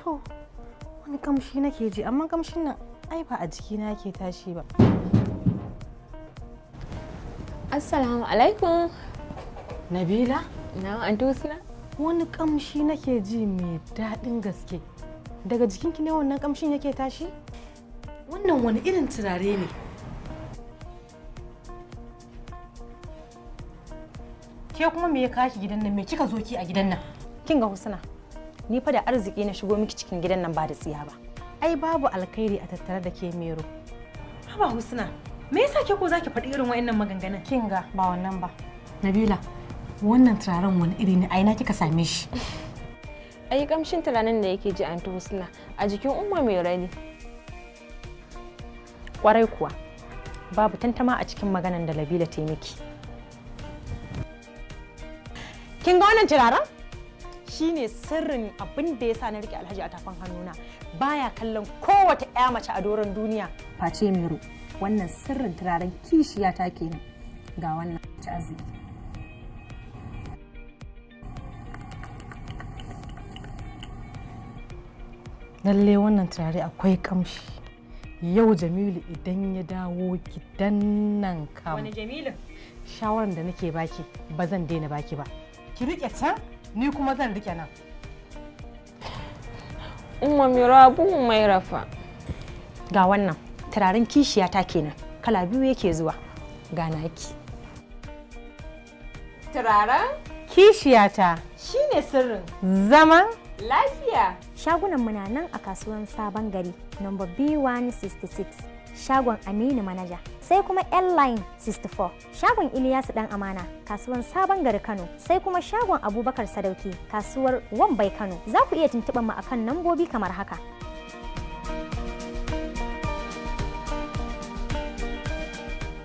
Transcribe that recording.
To, wani kamshi nake ji, amma kamshin nan ai ba a jikina yake tashi ba. Assalamu alaikum. Nabila? Na Anti Husna. Wani kamshi nake ji mai daɗin gaske. Daga jikinki ne wannan kamshin yake tashi? Wannan wani irin turare ne? Ke kuma me ya kawo ki gidan nan? Me kika zo ki a gidan nan? Kin ga Husna, ni fa da arziki na shigo miki cikin gidan nan ba da tsiya ba. Ai babu alkhairi a tattare da ke, Mero. Haba Husna, me yasa ke ko zaki faɗi irin wa'annan maganganun? Kin ga, ba wannan ba. Nabila, wannan turaren wani iri ne? A ina kika same shi? Ai kamshin turaren da yake ji, Anti Husna, a jikin Umma mai rani. Kwarai kuwa, babu tantama a cikin maganan da Labila ta yi miki. Kin ga wannan turaren? Shine sirrin abin da yasa na rike Alhaji a tafin hannuna. Baya kallon kowace 'ya mace a doron duniya face Mero. Wannan sirrin turaren kishiya ta kenan. Ga wannan, ci arziki. Lalle wannan turare akwai kamshi. Yau Jamilu idan ya dawo gidan nan kam. Wani Jamilu? Shawaran da nake baki ba zan daina baki ba. Ki rike can, ni kuma zan rike nan. Umma mai rabu mai rafa. Ga wannan turaren kishiya ta kenan. Kala biyu yake zuwa. Ga naki. Turaren Kishiyata shine sirrin zaman lafiya. Shagunan mu na nan a kasuwan Sabon Gari, number B166, shagon Aminu Manaja. Sai kuma L Line 64, shagon Iliyasu Dan Amana, kasuwan Sabon Gari, Kano. Sai kuma shagon Abubakar Sadauki, kasuwar Wambai, Kano. Za ku iya tuntuɓar mu akan nambobi kamar haka.